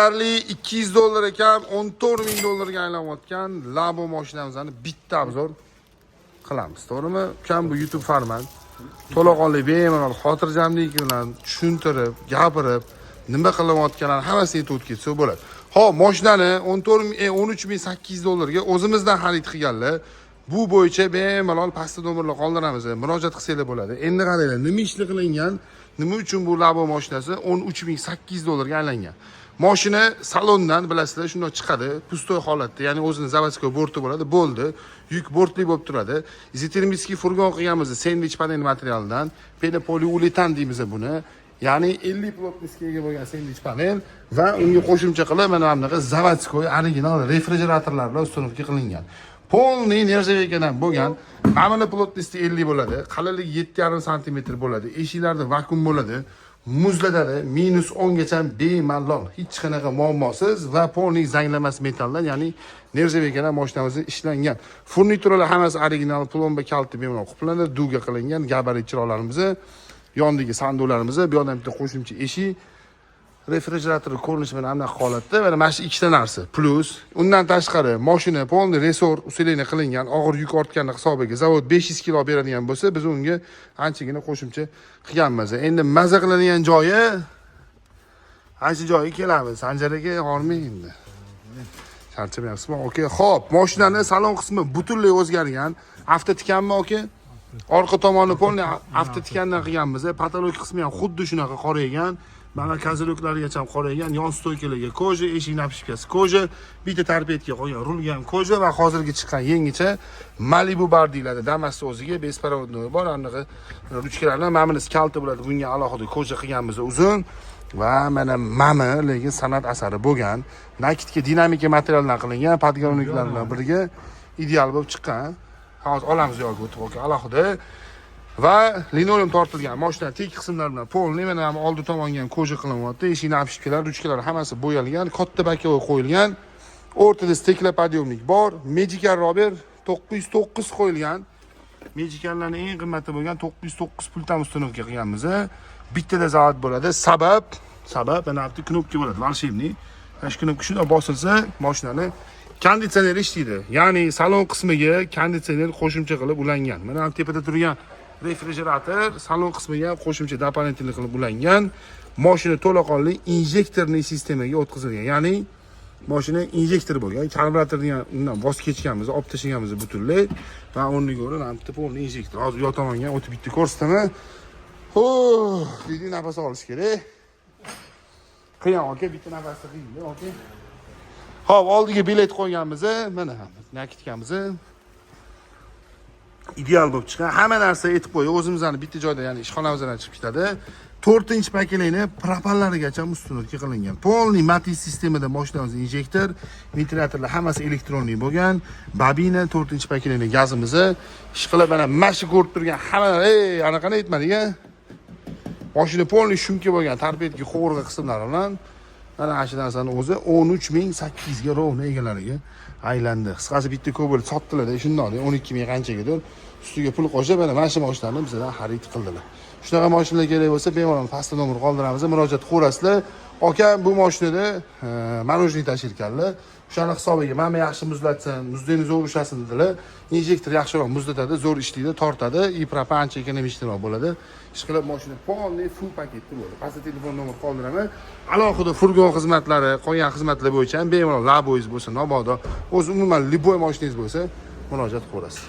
Deyarli 200 dollar ekan, 14 ming dollarga aylanayotgan Labo mashinamizni bitta обзор qilamiz, to'g'rimi? Ukam, bu YouTube format. To'laqonli, bemalol, xotirjamlik bilan tushuntirib, gapirib, nima qilayotganlarni hammasini aytib o'tib ketsa bo'ladi. Xo'p, mashinani 14 ming, 13 800 dollarga o'zimizdan xarid qilganlar. Bu bo'yicha bemalol pastda nomerlar qoldiramiz. Murojaat qilsanglar bo'ladi. Endi qaranglar, nima ishli qilingan, nima uchun bu Labo mashinasi 13 800 dollarga aylangan. Mashina salondan, bilasizlar, shundoq chiqadi, пустой holatda, ya'ni o'zini заводской borti bo'ladi, bo'ldi. Yuk bortli bo'lib turadi. Изотермический furgon qilganmiz, sendvich panel materialidan, пенополиуретан deymiz buni. Ya'ni 50 плотность ga ega bo'lgan sendvich panel va unga qo'shimcha qilib mana bunaqa заводской original refrigeratorlar bilan установка qilingan. Полный нержавейка dan bo'lgan. Mana плотности 50 bo'ladi, qalinligi 7,5 santimetr bo'ladi. Eshiklarda vakuum bo'ladi. Muzlatadi, -10 gacha bemalol, hech qanaqa muammosiz va полный zanglamas metalldan, ya'ni нержавейка dan mashinamiz ishlangan. Furnituralar hammasi original, plomba kaliti bemalol qulflanadi, дуга qilingan, gabarit chiroqlarimiz, yondagi sanduqlarimiz, bu yoqdan bitta qo'shimcha eshik, refrigerator ko'rinishi mana bunaqa holatda. Mana shu ikkita narsa плюс. Undan tashqari, mashina полный рессор усиление qilingan, og'ir yuk ortgani hisobiga zavod 500 kilo beradigan bo'lsa, biz unga anchagina qo'shimcha qilganmiz. Endi maza qiladigan joyi, ana shu joyiga kelamiz. Sanjar aka, hormang endi, charchamayapsizmi, aka? Ho'p, mashinani salon qismi butunlay o'zgargan. Автоткань mi, aka? Orqa tomoni полный автоткань dan qilganmiz. Потолок qismi ham xuddi shunaqa qoraygan, mana козырёк larigacha ham qoraygan. Yon стойка larga кожа, eshik обшивка si кожа, bitta торпедка qolgan, rulga ham кожа va hozirgi chiqqan yangicha Malibu bar deyiladi. Damasni o'ziga беспроводной bor, anaqa ruchkalarni, mana bunisi kalta bo'ladi, bunga alohida кожа qilganmiz uzun. Va mana mami lekin san'at asari bo'lgan накидка dinamika materialdan qilingan, подголовник lar bilan birga ideal bo'lib chiqqan. Hozir olamiz yoki o'tib, aka, alohida. Va linoleum tortilgan moshina tek qismlar bilan полный. Mana bu oldi tomonga ham кожа qilinyapti, eshikni обшивка lar, ruchkalar hammasi bo'yalgan, katta боковой qo'yilgan, o'rtada стеклоподъемник bor. Magical Robert 909 qo'yilgan. Magicallarning eng qimmati bo'lgan 909 pultdan установка qilganmiz. Bittada zavod bo'ladi. Sabab mana bu yerda knopka bo'ladi, волшебный. Mana shu knopka shundoq bosilsa, mashinani konditsioner ishlaydi, ya'ni salon qismiga konditsioner qo'shimcha qilib ulangan. Mana bu tepada turgan refrigerator salon qismiga ham qo'shimcha дополнительный qilib ulangan. Moshina to'laqonli инжекторный sistemaga o'tkazilgan, ya'ni moshina injektor bo'lgan. Karburator degan undan voz kechganmiz, olib tashlaganmiz butunlay va o'rniga o'rin mana bitta полный injektor. Hozir bu yoq tomonga ham o'tib bitta ko'rsataman. Huh, deydi, nafas olish kerak, qiyin, aka, bitta nafasda qiyin, aka. Ho'p, oldiga bilet qo'yganmiz, mana накидка miz ideal bo'lib chiqqan. Hamma narsa aytib qo'y, o'zimizni bitta joyda, ya'ni ishxonamizdan chiqib ketadi. To'rtinchi поколение propanlarigacha установка qilingan, полный Matiz sistemada mashinamiz injektor, ventilyatorlar hammasi электронный bo'lgan, babina, to'rtinchi поколение gazimizni ishqilib. Mana shu ko'rib turgan hamma, ey, anaqani aytmadik a, mashina полный шумка bo'lgan, торпедка, qovurg'a qismlari bilan. Mana shu narsani o'zi 13 800 ga ровно egalariga aylandi. Qisqasi, bitta Cobalt sotdilarda, shundoq 12 ming qanchagadir ustiga pul qo'shib, mana shu mashinani bizdan xarid qildilar. Shunaqa mashinalar kerak bo'lsa, bemalol pastda nomer qoldiramiz, murojaat qilaverasizlar. Akam bu mashinada мороженое tashirkanlar, o'shani hisobiga mana yaxshi muzlatsin, muzdekni zo'r ushlasin dedilar. Injektor yaxshiroq muzlatadi, zo'r ishlaydi, tortadi и propan ancha экономичный roq bo'ladi. Ishqilib, mashina полный full paketda bo'ladi. Pastda telefon nomer qoldiraman. Alohida furgon xizmatlari, qolgan xizmatlar bo'yicha ham bemalol, Laboyingiz bo'lsa, mabodo o'zi umuman любой mashinangiz bo'lsa, murojaat qilaverasiz.